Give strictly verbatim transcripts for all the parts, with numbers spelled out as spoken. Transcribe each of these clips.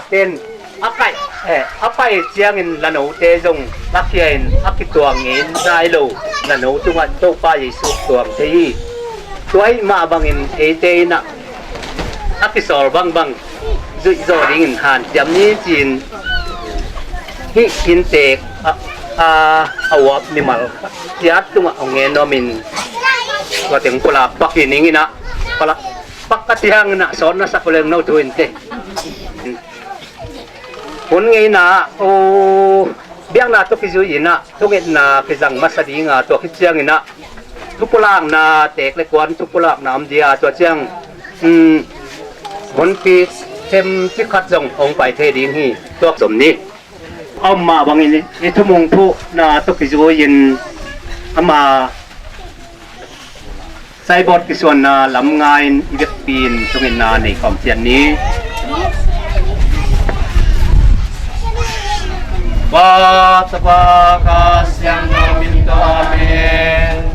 Ten a kaih, eh, a pai ciangin lanote zong a khia in a kituang ngei nai lo lano tungah Topa Jesu tuang thei hi. Tua ahih mah bangin eite in ah a kisawl bangbang zuih zawh dingin hanciam ni ci-in hih inntek a, a, a uap mimal ciat tungah hong ngen nuamin tua teng pulak pak hi ning in ah, pulak pak ka cih hangin ah sawn na sak uh leng no thu in teh. Hun ngeina, uh, biakna tawh kizui in ah thungetna kizang masa ding a, tua khit ciangin ah thupulakna teek le kuan thupulakna om ding a, tua ciang, um, hunpi themcik khat zong hong pai thei ding hi. Tua zom ni. A om mah bangin i thumung phuhna tawh kizui in ama saibawt kisuanna lam ngai-in i vekpi in thungetna nei khawm ciat ni. Pa, Tapa, Kha Siangtho min tawh, amen.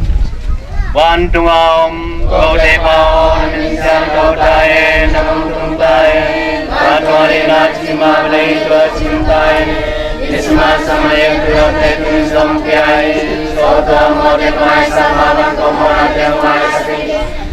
Vantung a om kote Pa aw, na min siangtho ta hen, na mun tung ta hen, vantung a ding na cih mah bang a tua cih ta hen. Christmas a mah eng tu lo te tu zong pia in, so tua mo te ko mai sa ma bang ko mo na te mai sa te.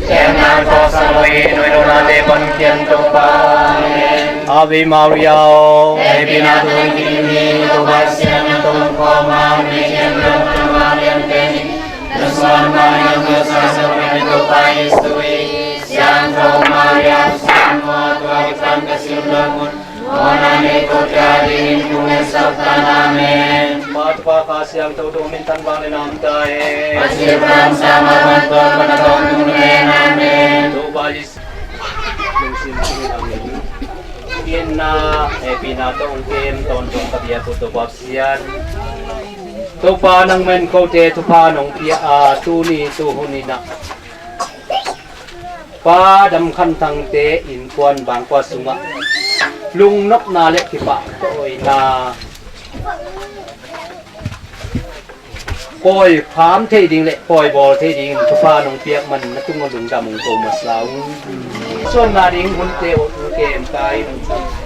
Te na ko sa lo i noi lo na te pon kian to pa. Amen. Ave Maria, o. Happy na tu ki ni to ba sian na to ko ma me kian to ma lian te ni. Na suan ma yang ko sa sa me to pa Yesu i. Siangtho Maria, siang mo tua ki pan ka sim lo mun. Mawhna nei ko cia dingin kong ngetsak ta na. Amen. Pa, Tapa, Kha Siangtho tawh min tan vang le nam ta hen. Pasian lam sa ma man ko pa na tawh nung le na. Amen. Topa Jesu. Lungsim sungin amen. Inna, eh, pina tawh hong kem tawntung ka biak uh Topa Pasian. Topa nangmah in kote thupha nong pia a, tuni tuhun in ah Pa Dam Khan Thangte innkuan bangkua sungah lungnopna le kipahtawina pawi kham thei ding le pawi bawl thei dingin thupha nong piak man na tungah lungdam hong ko masa ung. Suanna ding hunte hong kem ta in,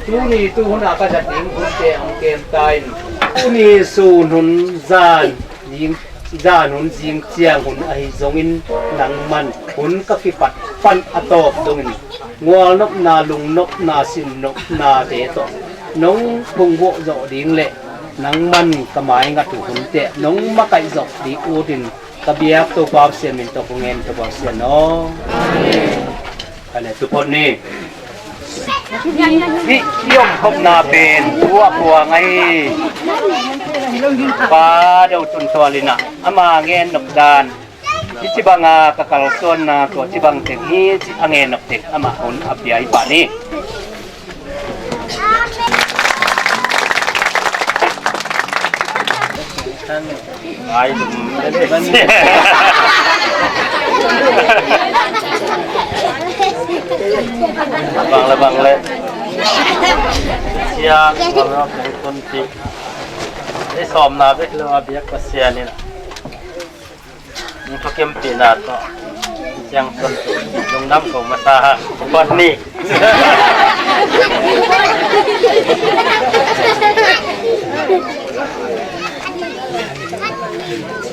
tuni tuhun a ka zat ding hunte hong kem ta in, tuni sun hun zan ding zan hun zing ciang hun ahi zongin nangman hun ka kipat pan a tawp dongin gualnopna, lungnopna, sinnopnate tawh nong phungvuah zawh ding le nangman ka maingat uh hunte nong makaih zawh ding utin ka biak Topa Pasian min tawh kong ngen Topa Pasian aw. Ka le tuphot ni. Hih i omkhopna pen thu a puang ahi. Pa Do Tun Thual in ah ama ngen nop dan, hih ci banga ka kalsuanna tua ci bang teng hi ci a ngen nop teng amah hun a pia hi pah ni. Ai, bang le, bang le. Sia, bang le, bang le. Ei sawmna bek lo a biak Pasian in. Nung thukempihna tawh. Siangtho lungdam ko masa ha. Pot ni.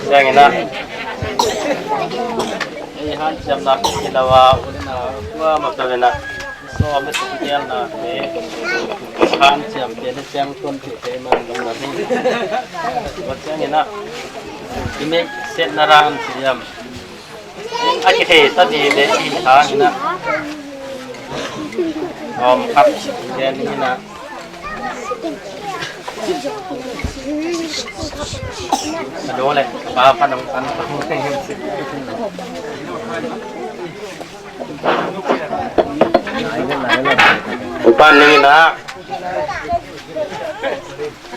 Siang ina. Ei hanciamna kila wa ulina wa mapdalina. Sawm le sawm gelna te. Hanciam te le siangtho te te man lungdam hi. Wa siang ina. I mek setna ran siam. A kithei ta ding le i hang ina. Om khat gen ina. A do le pa pa nong pan pa. Upan ning ina.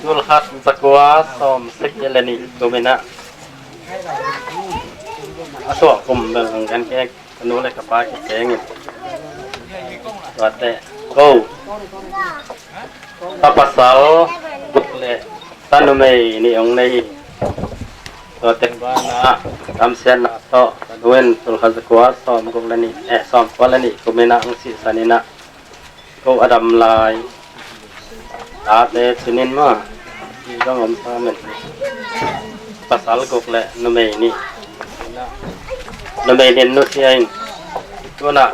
Tul khat za kua sawm sagih le nih kum ina. A suah kum bel hong gen kei, ka nu le ka pa kiciangin. Tuate ko, ka pasal guk le ka numei nih hong nei hi. Tuate banah damsiatna tawh ka nu in tul khat za kua sawm guk le nih, eh, sawm kua le nih kum ina hong sihsan ina. Ko a dam lai Tate cinin maw, i dong om sa men. Pasal guk le numei nih. Numei nih nusia in. Tuna,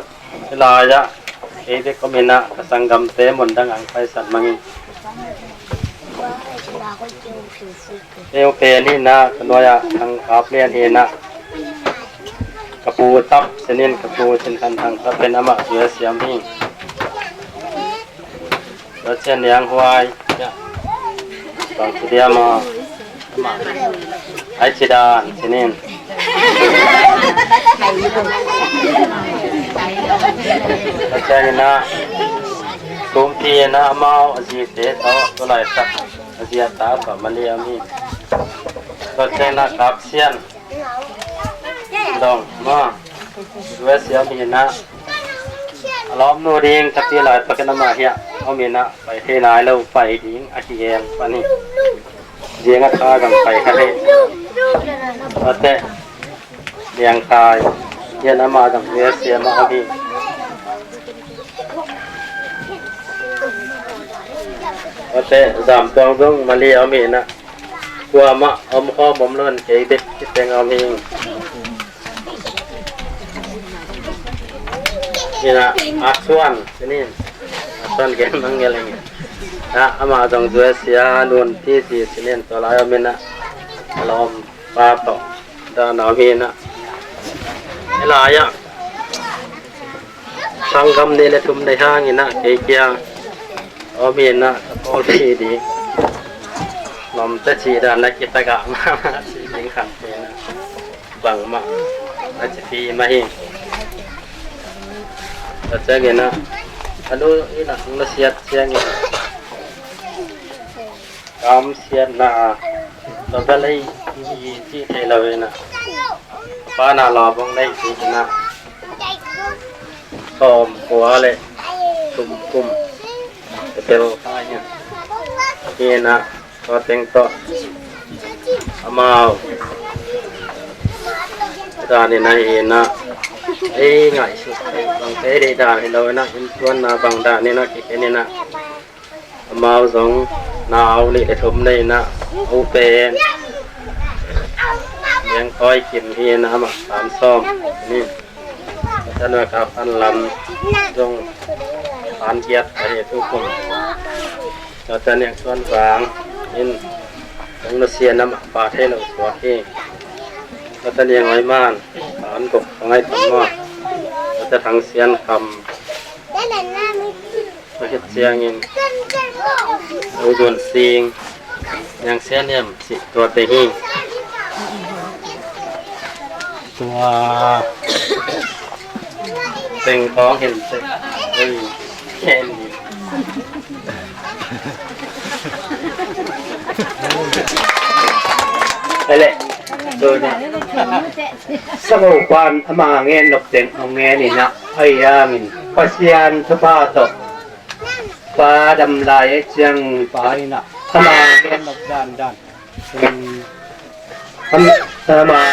hih lai-ah kei bek om inah ka sanggamte mun dang ang paisan mangin. Keu pen inah ka nuai-ah ang kap lian hi inah. Ka pu tap sinin ka pu sin khan thang tap pen amah zuai siam hi. Tua ciang niang huai. Bang ci dia maw. Ai ci dan cinin. Tua ciang inah. Tumpi inah amau a zite tawh tua laitak a zi a ta tawh mali a mi. Tua ciang inah kap sian. Dong maw. Zuai siam hi inah. A lawmnu ding ka pi lai pakin amah hiah om inah pai thei nai lo pai ding a kigen pan hi. Ziang a tha gam pai kha thei. Tate niang tai hian amah gam zuai siam a om hi. Tate zam tuang zong mali a om hi inah. Kuamah om khawm om lon kei bek ci teng om hi. Inah a suan sinin a suan gen mang ngel ing. Amah zong zuai sia nun ti ti sinin tua lai om inah a lawm pa tawh dan a om hi inah. Hih lai-ah sanggam nih le thum nei hang inah kei kia om inah ka pawlpi ding. Lawmte cih dan a kitagah mahmah cih ding khat inah. Bangmah a ci pi mah hi. Tua ciang inah a nu inah hong na siat ciangin kam siatna a tua bel ei i cih thei lo inah. Pa na lawm hong nei ci inah. Sawm kua le thum kum. Tel kha inah. Inah. Tua teng tawh amau danin ahi inah ei ngaihsut bang kei deih dan hi lo inah inntuanna bang danin a kiken inah amau zong nau nih le thum nei inah u pen Liangtawi Kim hi inah amah saan sawm ni. Tua nuai ka pan lam zong pan giat ahi tukum. Tua niang suan vang in zong nusia namah pa thei lo suak hi. Tua niang oi man pan guk ka ngai tam maw. Tua thang sian kam. Tua khit ciangin u zun sing niang sian niam cih tua te hi. Tua teng kawng hin teng. Ui, ken ni. Ele, tua ni. Sango pan ama ngen nok teng hong ngen inah ai angin Pasian thupha tawh pa dam lai ei ciang pa inah ama ngen nok dandan. Ama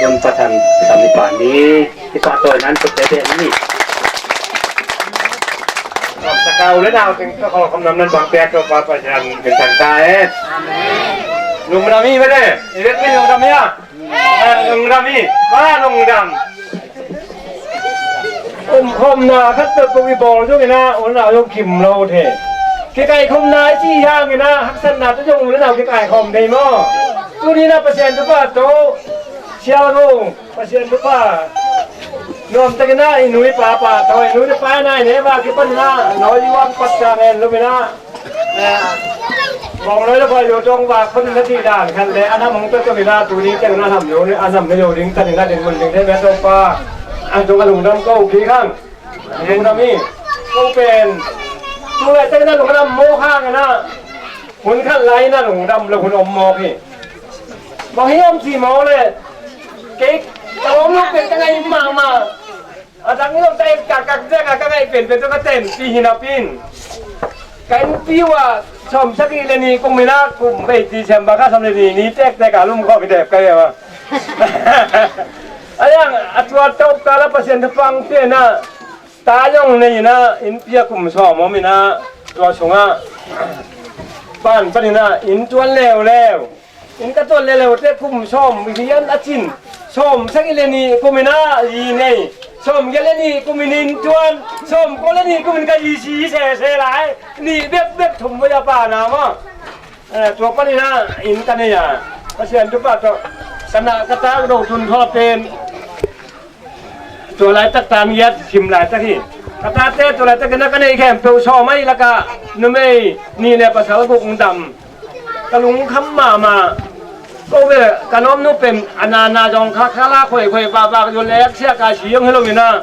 Tun Pathan sami pani kita toy nan put tete ni. Sakau le nau ting to kol kom nam nan bang pia to pa pa jan bintang ta eh. Lungdam hi bede. Idet ni lungdam ya. Eh, lungdam hi. Ma lungdam. Umkhawmna khat peuhpeuh i bawl zongin ah u le nau zong kim lo the. Kikaikhawmna i cih hangin ah haksatna tawh zong u le nau kikaikhawm thei maw? Tuni-in ah Pasian thupha tawh sialgo Pasian thupha nuamtakin ah i nu i pa pahtawi, i nu i pa i nai ne va kipan in ah nawi i uang pat sa ngen lumin ah Bawng lawi le khuai lo tawng vak panin a cih dan khat le a nam hong pia tawh in a, tuni teng in a nam lo, a nam na lo ding tanin a dinmun ding thei mah Topa. A tung a lungdam ko kik hang. Lungdam hi. Ko pen tu laitakin a lungdam mawk hangin a, hun khat lai-in a lungdam lo hun om mawk hi. Bang hi om ci mawk le kei ka om lo pen ka ngai mahmah. A dang zong ka et kakak ziak a ka ngaih penpen tawh ka tenpih hi napi in, ka innpi uh ah sawmsagih le nih kum in a, kum bei December kha sawm le nih ni tektek a lum khawm hi dep ka hi a. A yang a tua tawp kala Pasian thupha hong pia in ah, ta zong nei in ah, innpi ah kum sawm om in ah, tua sungah pan panin ah inn tuan leuleu. Inn ka tuan leuleu teh kum sawm lian a cin, sawm sagih le nih kum in ah zi nei, sawm giat le nih kum in inn tuan, sawm kua le nih kum in ka zi si sese lai, nih bekbek thum vai a pana maw. Eh, tua panin ah inn ka nei a, Pasian thupha tawh ka na ka tak do tun thawl pen. Tua laitak tan giat sim laitak hi. Ka tate tua laitak in ah ka neih khempeuh sawm ahih lakah numei nih le pasal guk dam. Ka lungkham mahmah. Ko ve ka nuamnu pen a nana zong kha khala khoikhoi vavak zong lek siak a si zong hi lo in ah,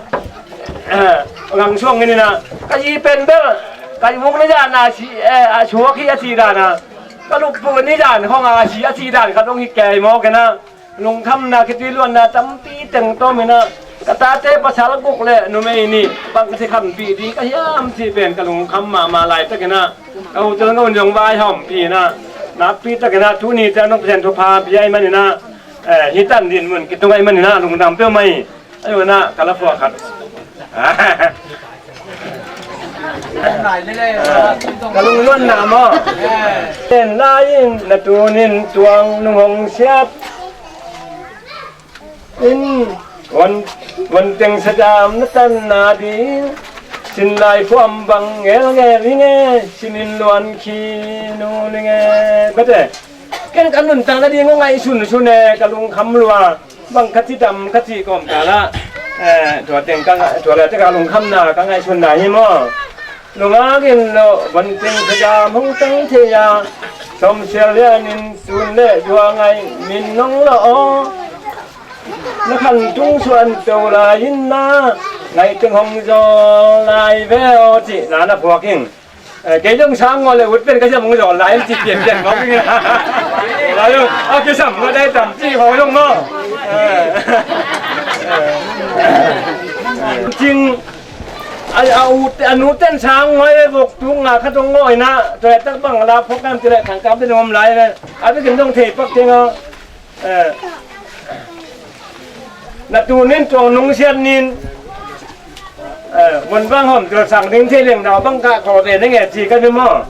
eh, gang suang in ah ka zi pen bel ka vuk ni zan a si, eh, a suak hi a si dan a, ka luppu ni zan khong a si a si dan ka dong hi kei maw kei na. Lungkhamna khitui luanna tampi teng tawm in ah, ka tate pasal guk le numei nih bang ka si khanpih ding ka hiam cih pen ka lungkham mahmah laitak in ah, ka hotel ka hun zong vaihawmpih in ah, nakpi tak in ah tuni ciang dong Pasian thupha pia ahih manin ah, eh, hih tan dinmun kitung ahih manin ah lungdam peuhmah hi. Ahih manin ah ka la phuak khat. Ka lungluanna maw? Pen lai-in na tunin tuang nung hong siat in, wan, wan teng sadam na tanna ding, sin lai phuam bang ngelngel ing e, sin in luan khi nu ning e. Bete, ken ka nuntakna ding hong ngaihsunsun e, ka lungkham lua. Bang ka ci dam ka ci kawmkal ah, eh, tua teng ka ngai-, tua leh teng ka lungkhamna ka ngaihsunna hi maw? Nungak in lo, van teng ka jam hong tang thei a, sawmsial lian in tun le dua ngai min nong lo aw. Na khan tung suan to lai in na, ngai teng hong zaw lai ve aw, ci na na phuak ing. Eh, kei zong sang ngaw le ut pen ka siam hong zaw lai in ci pianpian ngawk ing. Lai uh, a kisam ngaw dai tam ci hong zong maw. Eh, eh. Cing, a, a ut, a nu ten sang ngaw e vok tung nga khat hong ngaw in ah, tua tak bang la phok nam ti le thang kam te nuam lai le. A bikin zong thei pak teng a. Eh, na tunin tuang nungsiat nin, eh, mun bang hawm tul sang ding thei leng nau bang kah khawl ve na nge ci ka hi maw?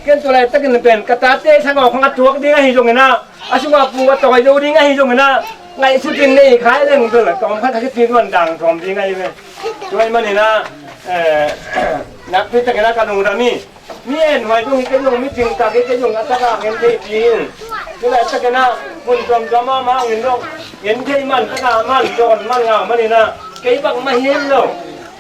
Ken tua laitakin pen ka tate sang aw khang a tuak ding ahi zongin ah, a sungah pu a tawi zo ding ahi zongin ah, ngaihsutin nei khai leng tul tawm khat a kici nuan dang tawm ding ahi ve. Tua ahih manin ah, eh, nakpi takin ah ka lungdam hi. Mi en huai zong hi kei zong, mi cingtak hi kei zong, a takah ngen thei ding. Tua laitakin ah hun tuamtuam mahmah hangin zong ngen thei man, takah man, dawn man ngau manin ah, kei bang mah hi lo.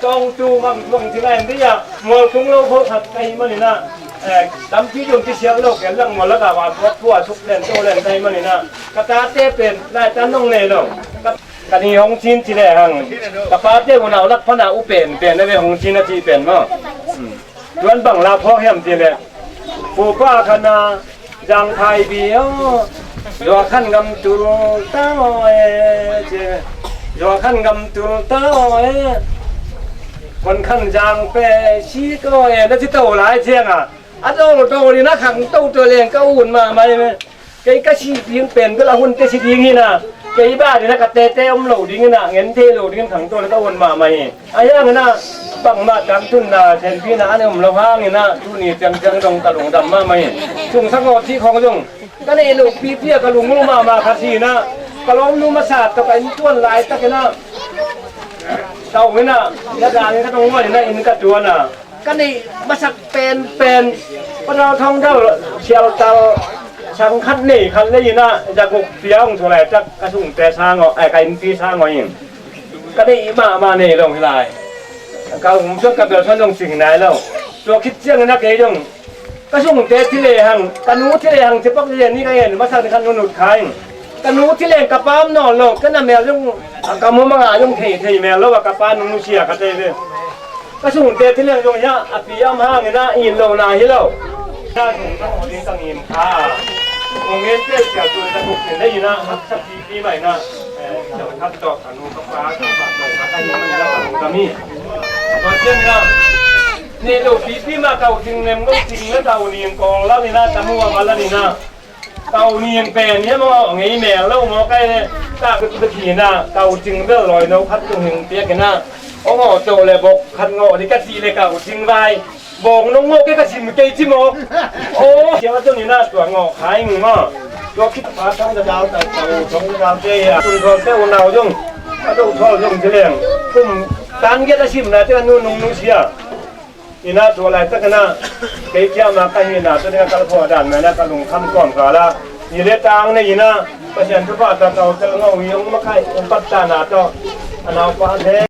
Tawngtu mam tuang cing a en dih ah, mual tung lo kho khat ka hih manin ah, eh, lampi zong kisial lo, ken lang mual lakah van puak pua suk len to len ka hih manin ah, ka tate pen laitan zong nei lo. Ka, ka ni hong cin ci lehang, ka pate unau lak pana u pen pen a ve hong cin a cih pen maw? Hmm. Tuan bang la phawk hiam cih leh, pupa khan a zang phai bi aw, zua khan gam tul ta aw e, ci. Zua khan gam tul ta aw e, kon khan zang pe si ka aw e, na ci to lai ciang a, a dawl dawl in a khang to tua leng ka ut mahmah e. Kei ka sih ding pen bel a hunte si ding hi na, kei bang ding na ka tete om lo ding hi na, ngen thei lo ding khang tua le ka hun mahmah hi. A hiang na, bangmah tangtunna thenpina a ne om lo hang hi na, tuni ciangciang dong ka lungdam mahmah hi. Sungsak aw cih khong zong ka neih loh pipi a ka lungnu mahmah khat hi na, ka lawmnu masa tawh ka innkuan laitak hi na, tau hi na, na dang hi ka dong nuai hi na, inn ka tuan a. Ka neih masak penpen, patau thong dau sialtal sang khat nei khat lei in ah, za guk pia hong tua laitak ka sungte sang aw, ai, ka innpi sang aw in. Ka neih mahmah nei lo hi lai. Ka hum suan ka bel suan zong cing nai lo. Tua khit ciangin ah kei zong ka sungte thi lehang, ka nu thi lehang ci pak lian ni ka en, masak ni khat nunut kha in. Ka nu thi leng ka pa om nawn lo, ken a mel zong, a ka mu manga zong thei thei mel lo a, ka pa nung nusia ka tei ve. Ka sungte thi leng zong hiah a pi a om hangin ah it lohna hi lo. Ka sung ka mu ding ka ngim kha. Kong ngen tel sia tu ta kuk sin dei in ah, haksa pipi mai in ah, eh, ka khat tawh ka nu ka pa ka pa tawh ka ka hi mai in ah ka nu ka mi. Tua ciang in ah, neih loh pipi mah tau ding nem ngok ding na tau ning kong lam in ah, ta mu a ma lam in ah. Kau ning pen hiam, ngawh ngei mel lo maw, kai le. Ta ka tu ka thi na, kau cing bel lawi no khat tung hing piak ina. Ong aw to le bok khat ngawh di ka cih le kau cing vai. Bawng nong ngawh kei ka sim kei ci maw. Aw, siang a tun ina tua ngawh khai ngi maw. Tua khit pha thong ka dal, ta, ta u thong ka dal te a. Tun thong te u nau zong a do thol zong ci leng. Kum tan giat a sim na te a nu nung nu sia. Ina tua laitak ina kei kiama ka hina tua dinga kal phuah dan mena ka lungkham kawm kala. Ni le tang nei ina Pasian thupha ta tau tel ngawh i ong makai ong pat ta na tawh a naupa le.